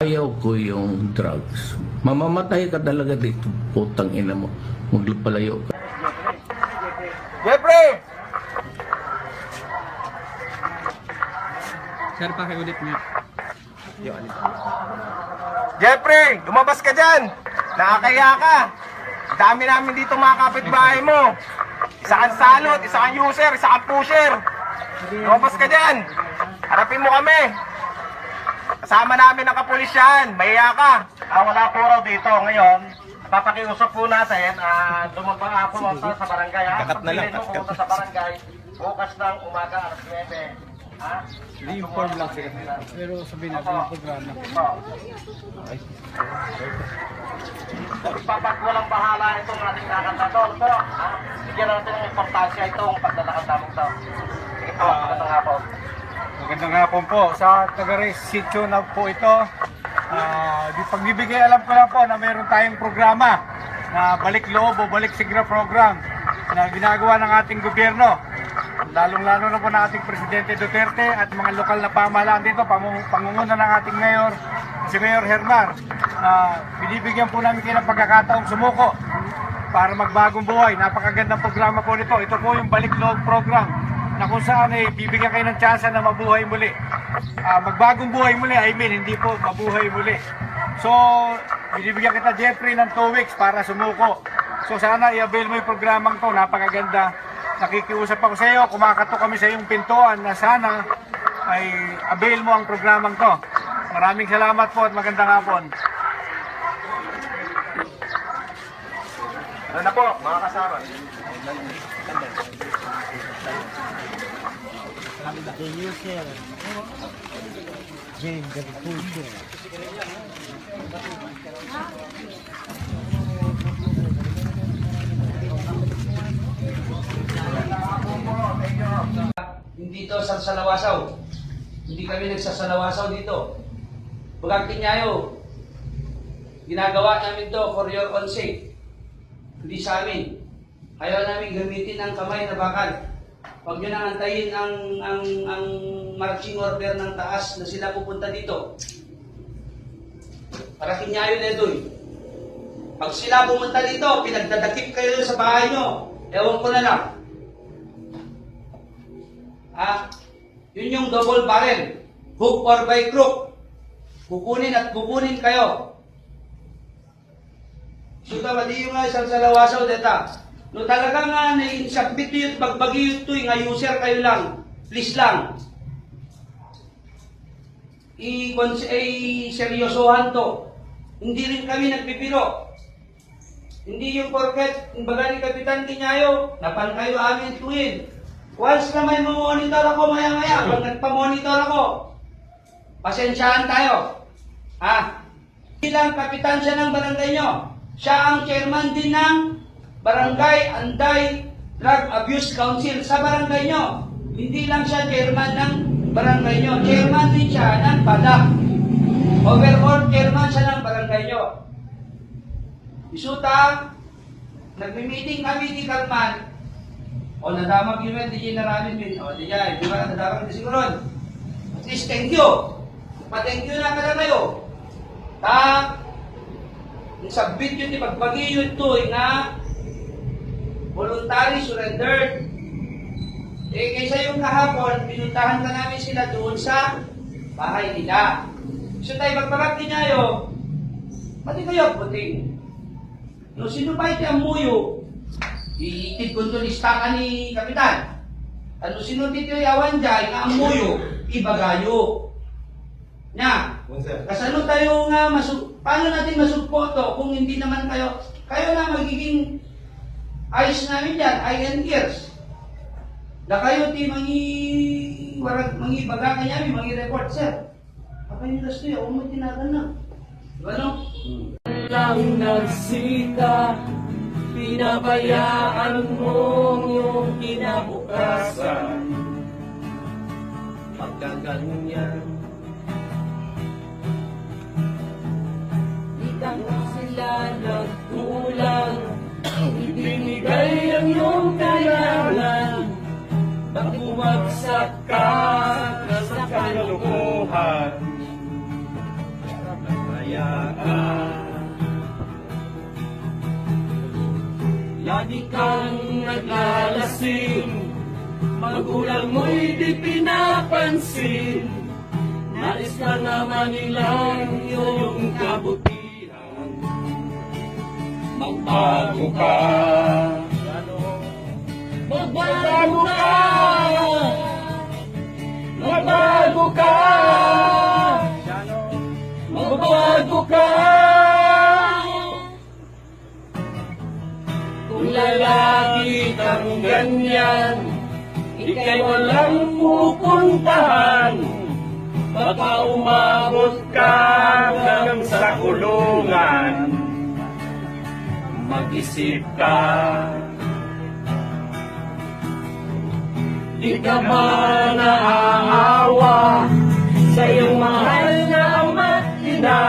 Ayaw ko yung drugs. Mamamatay ka talaga dito, putang ina mo. Magpalayo ka. Jeffrey! Sir, pakiulit nga. Jeffrey! Lumabas ka dyan! Nakakahiya ka! Ang dami namin dito mga kapitbahay mo! Isa kang salot, isa kang user, isa kang pusher! Lumabas ka dyan! Harapin mo kami! Kasama namin ang kapulisyan! Mahiya ka! Ah, wala po raw dito ngayon. Papakiusap po natin, dumapa pumunta sa barangay. Ha? Kakat na lang, Pagpilin mo kat-kat. pumunta sa barangay bukas ng umaga alas 9. Ha? Hindi, inform lang sila. Pero sabihin natin yung programa. Po. Ipapag walang bahala itong ating lakad na to. Ano po? Ha? Bigyan natin ng importansya itong paglalakad namin to. Sige po, magandang hapon. Magandang hapon po. Sa Tagaray Sitio na po ito. Pagbibigay alam ko lang po na meron tayong programa na Balik Loob o Balik Sigra Program na ginagawa ng ating gobyerno. Lalong-lalo na po ng ating Presidente Duterte at mga lokal na pamahalaan dito, pangunguna ng ating mayor, si Mayor Hermar. Binibigyan po namin kayo ng pagkakataong sumuko para magbagong buhay. Napakagandang programa po nito. Ito po yung Balik Loob Program na kung saan ay bibigyan kayo ng tsansa na mabuhay muli. Magbagong buhay muli, I mean, hindi po mabuhay muli. So, binibigyan kita, Jeffrey, ng 2 weeks para sumuko. So, sana i-avail mo yung programang to. Napakaganda. Nakikiusap ako sa iyo, kumakato kami sa iyong pintuan na sana ay avail mo ang programang to. Maraming salamat po at magandang hapon. Ano na po, mga kasama? The user. Jane, the pusher. Hindi to sa salawasaw. Hindi kami nagsasalawasaw dito. Bagang kinyayo, ginagawa namin to for your own sake. Hindi sa amin. Ayaw namin gamitin ang kamay na bakal. Huwag nyo nang antayin ang marching order ng taas na sila pupunta dito. Para kinyayo na ito. Pag sila pumunta dito, pinagdadakip kayo sa bahay nyo. Ewan ko na lang. Ha? Yun yung double barrel. Hook or by crook. Kukunin at kukunin kayo. So tama di yung nga isang salawasaw deta. No talaga nga nainsabit yun, bagbagi yun to, nga user kayo lang. Please lang. I seryosohan to. Hindi rin kami nagbibiro. Hindi yung porket, kumbaga ni Kapitan Kinyayo, napan kayo amin tuwin. Once na may monitor ako maya-maya, pag nagpa-monitor ako, pasensyahan tayo. Ha? Hindi lang kapitan siya ng barangay nyo. Siya ang chairman din ng Barangay Anday Drug Abuse Council sa barangay nyo. Hindi lang siya chairman ng barangay nyo. Chairman din siya ng BADAC. Overall, chairman siya ng barangay nyo. Isuta, nagmi-meeting kami ni Kalman. O nadamag yun, di na namin min. O di yan, di ba nadamag di siguro. At least thank you. Pa-thank you na kada kayo. Ta, sabit yun, di pagbagi yun to, eh, nga voluntary surrender. Eh, kaysa yung kahapon, pinuntahan ka namin sila doon sa bahay nila. So tayo magpabag niyo, pati kayo, puting. No, sino pa iti amuyo? Iitid ko to lista ka ni Kapitan. Ano sino dito yawan dyan, nga amuyo, ibagayo. Nya, kasano tayo nga paano natin masugpo to kung hindi naman kayo, kayo na magiging eyes namin dyan, eye and ears. Da kayo ti mangi, warag, mangi baga kanya, mangi report, sir. Apa yung last niya, umay tinagan na. Diba no? Lang nagsita, pinabayaan mo ang iyong kinabukasan. Pagkaganyan, di ka sila nagkulang, ibinigay ang iyong kailangan. Bakit bumagsak ka sa kalukuhan? Mahiya ka. Lagi kang naglalasing, magulang mo'y di pinapansin. Nais na naman nilang iyong kabutihan. Magbago ka. Magbago ka. Magbago ka. Magbago ka. Kung lalaki kang ganyan, ika'y walang pupuntahan. Baka umabot ka hanggang sa kulungan. Mag-isip ka. Di ka ba naaawa sa iyong mahal na ama't ina?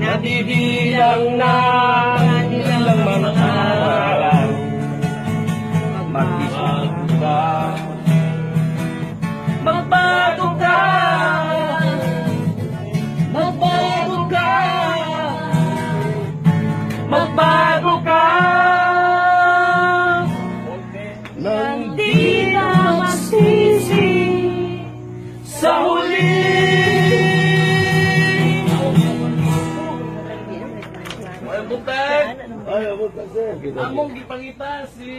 Nabibilang na kanilang mga aral. Mag-isip ka. Magbago ka. Magbago ka. Magbago ka. Nang di na magsisi sa huli. Ay, butag! Ay, abot na sir. Among gipangita si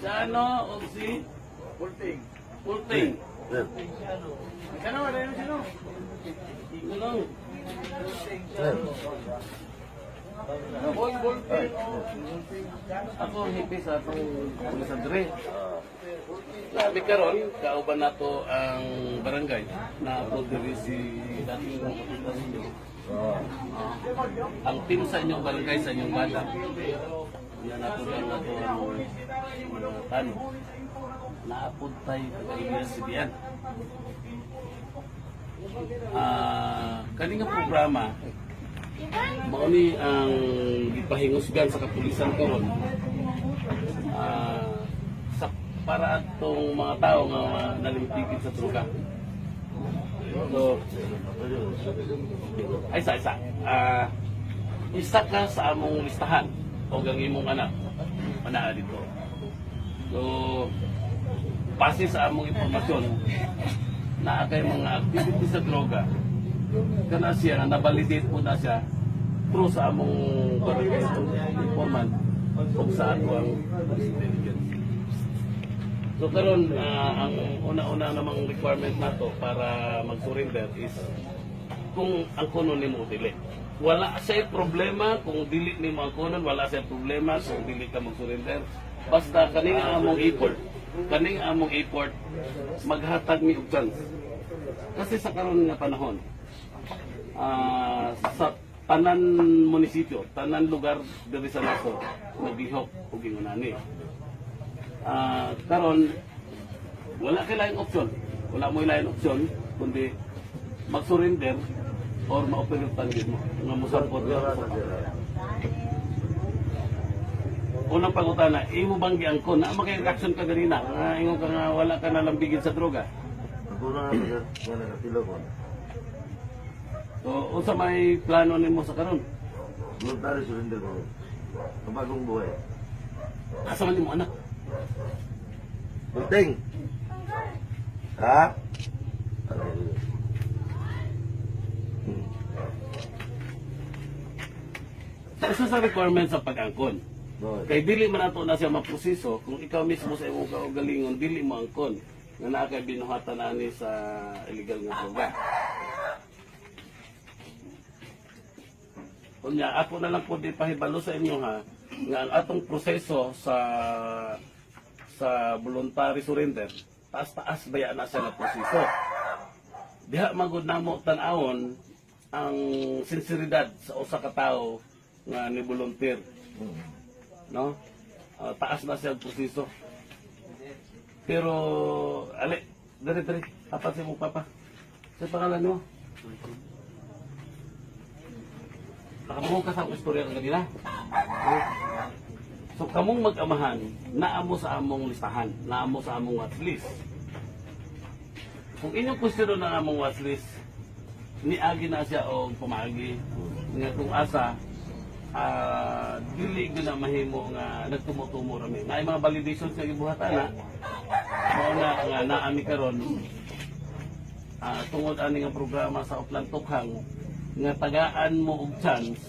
Sano o si Pulting. Pulting. Sir, Sino? Ano sino? Gulong. sir. Ako ang hipi sa atong pulisan dre. Labi karon, kauban nato ang barangay na po diri si dating kapitan ninyo. Ang team sa inyong barangay, sa inyong bata. Yan nato lang nato ang mga tanong. Naapod tayo taga-ABS-CBN. Ah, kani nga programa mao ni ang gipahingusgan sa kapulisan karon sa para atong mga tao nga nalimtigid sa droga. So, ay isa isa. Isa ka sa among listahan o ang imong anak manaa dito. So, base sa among impormasyon naa kay mga activity sa droga kana siya nga nabalidate po na siya through sa among barangay informant ug sa ato ang police intelligence. So karon ang una-una namang requirement nato para mag-surrender is kung ang kuno nimo dili. Wala siya problema kung dili nimo ang kunon, wala siya problema kung dili ka mag-surrender. Basta kaning among effort, kaning among effort maghatag mi og chance. Kasi sa karon nga panahon, sa tanan munisipyo, tanan lugar diri sa nasod, naglihok og ingon ani. Karon wala kay laing option. Wala mo laing option kundi mag-surrender or ma-operate gid mo nga mosapot ka sa Unang pangutana, imo bang giangkon? Na makay reaction ka ganina? Nga ingon ka nga wala ka nalambigin sa droga. Naguna na sir. Wala na sila ko. So, unsa may plano nimo sa karon? Voluntary surrender ko. Ang bagong buhay. Asa man nimo anak? Pulting! Ha? Ano yun? Isa sa requirement sa pag-angkon. No. Kay dili man ato na siya maproseso kung ikaw mismo sa imong kaugalingon dili mo angkon nga naa kay binuhatan ani sa illegal nga droga. Unya ako na lang po di pahibalo sa inyo ha nga ang atong proseso sa voluntary surrender taas-taas baya na siya na proseso. Diha magud namo tan-awon ang sinseridad sa usa ka tawo nga ni volunteer, no? Taas na siya ang proseso. Pero ali, dali dali, apat si mong papa. Sa pangalan mo? Nakabuo ka sa akong istorya kanina. Oh. So kamong mag-amahan, naamo sa among listahan, naamo sa among watch list. Kung inyong kwestiyon ng among watch list, Niagi na siya og pamaagi nga kung asa dili gyud na mahimo nga nagtumo-tumo rami. Naay mga validations nga gibuhat ana. Mao na nga naa mi karon tungod ani nga programa sa Oplan Tokhang nga tagaan mo og chance,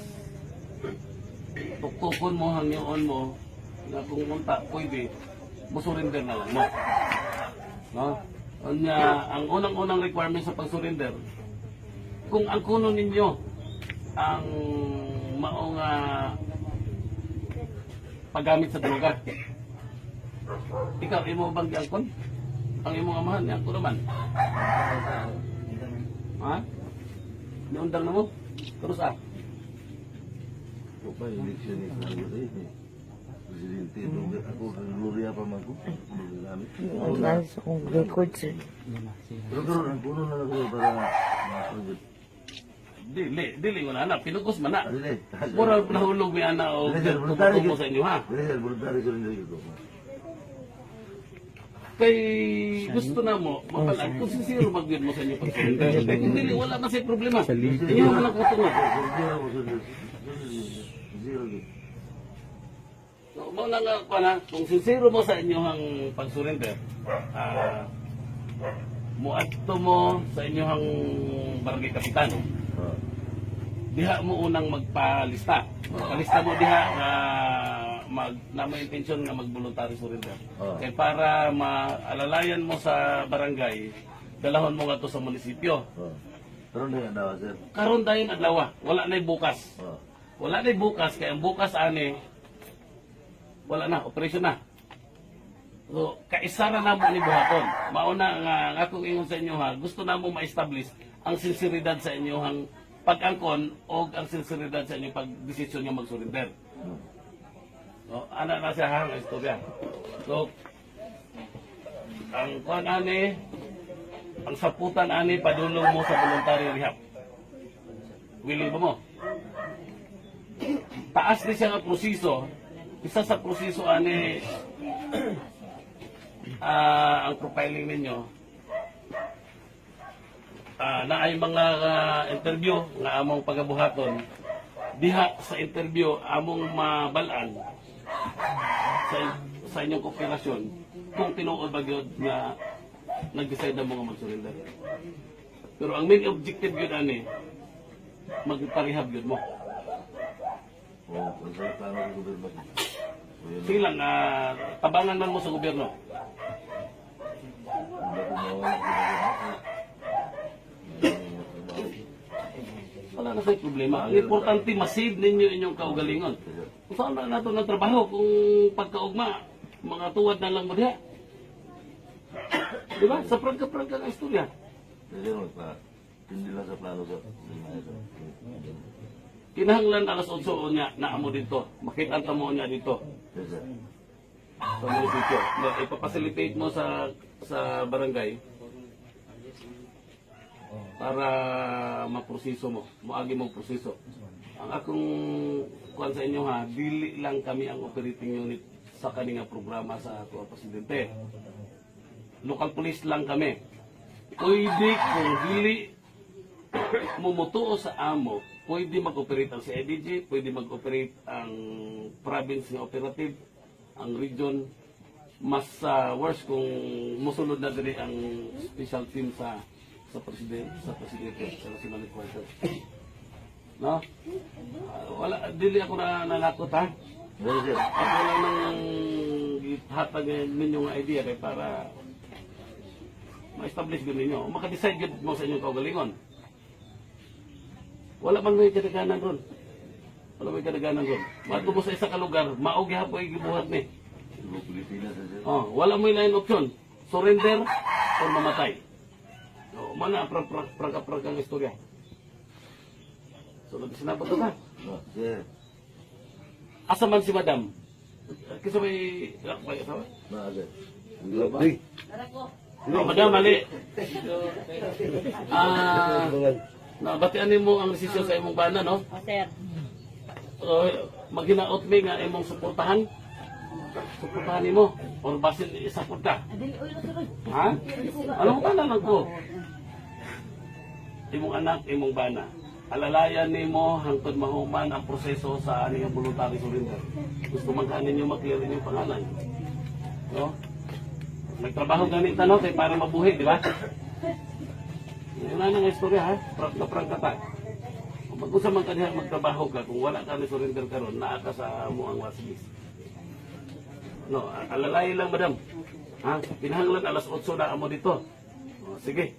tuktukon mo, hangyoon mo nga kung unta pwede mo surrender na lang mo, no? Unya, ang unang-unang requirement sa pag-surrender, kung ang kuno ninyo ang maong paggamit sa droga. Ikaw, imo bang giangkon? Ang imong amahan, niangkon naman. Ha? Niundang na mo? Terus ah. Ako pa, election is na eh. Presidente, ako, gloria pa man ko. Gamit. Wala sa akong record, sir. Pero karon ang puno na lang ko para makasugod. Dili, dili mo na anak, pinugos man na. Dili. Mura nahulog mi ana o Dili, sir, voluntary tumutubo sa inyo ha. Dili, sir, voluntary surrender ko. Kay gusto na mo, mapalag, kung sincere magyud mo sa inyo pag-surrender. Kung dili, wala na sa'y problema. Inyo man ang katungod. Zero ko surrender. Zero gyud. So, mao na nga ko na, kung sincere mo sa inyong pag-surrender, muadto mo sa inyong barangay kapitan. Diha mo unang magpalista. Palista mo diha nga mag na may intensyon nga mag-voluntary surrender. Kay para maalalayan mo sa barangay, dalahon mo ngadto sa munisipyo. Karon na daw, sir. Karon dayon adlaw, wala na'y bukas. Wala na'y bukas kay ang bukas ani wala na, operation na. So, kaisara na mo ni buhaton. Mao na nga ang akong ingon sa inyo ha, gusto na mo ma-establish ang sinseridad sa inyong pag-angkon o ang sinseridad sa inyong pagdesisyon nga mag-surrender. So, ana na siya ha, ang istorya. So, ang kuan ani, ang saputan ani, padulong mo sa voluntary rehab. Willing ba mo? Taas ni siya nga proseso. Isa sa proseso ani, ang profiling ninyo. Naay mga interview nga among pagabuhaton. Diha sa interview among mabalaan sa inyong kooperasyon kung tinuod ba gyud nga nag-decide na mo nga mag-surrender. Pero ang main objective gyud ani, magpa-rehab gyud mo. Oh, sa plano ng gobyerno. Sige lang, tabangan man mo sa gobyerno. Hindi ako mawala sa gobyerno. Wala na sa'yo problema. Ang importante, masave ninyo inyong kaugalingon. Kung saan na nato ng trabaho, kung pagkaugma, mga tuwad na lang mo diha. Di ba? Sa prangka-prangka ang istorya. Kasi magpa, hindi lang sa plano sa. Kinahanglan alas 8 niya, naamo dito. Makita ang tamo niya dito. Yes, sir. Sa munisipyo. No, ipapacilitate mo sa barangay para maproseso mo, moagi mo proseso. Ang akong kuan sa inyo ha, dili lang kami ang operating unit sa kaninga programa sa ato presidente. Local police lang kami. Pwede kung dili mumutuo sa amo, pwede mag-operate ang CIDG, pwede mag-operate ang province nga operative, ang region. Mas worse kung musulod na diri ang special team sa presidente sa national headquarters. No? Wala, dili ako na nalakot ha. Yes, sir. Ako lang nang gihatag ninyo nga idea kay para ma-establish gyud ninyo. Maka-decide gyud mo sa inyong kaugalingon. Wala man may kadaganan ron. Wala may kadaganan ron. Maadto mo sa isa ka lugar, mao gihapon gibuhat ni. Pilipinas, sir. Oh, wala mo lain option. Surrender or mamatay. So, mao na prangka-prangka ang istorya. So, nagsinabot ka. No, sir. Asa man si Madam? Kasi may asawa? Na, sir. No, Madam, mali. Nabatian nimo ang desisyon sa imong bana, no? O, sir. So, maghinaot mi nga imong suportahan. Suportahan nimo or basin isapot ka. Ha? Ano mo na lang ko? Imong anak, imong bana. Alalayan nimo hangtod mahuman ang proseso sa ani nga voluntary surrender. Gusto man ka ninyo ma-clear inyong pangalan. No? Nagtrabaho ganit no kay para mabuhi, di ba? Yun na nga istorya ha, prank na prank ka ta. Kung mag-usa man ka diha magtrabaho ka, kung wala ka ni surrender karon, naa ka sa amo ang watchlist. No, alalay lang, madam. Ha? Kinahanglan alas 8 na amo dito. O, sige.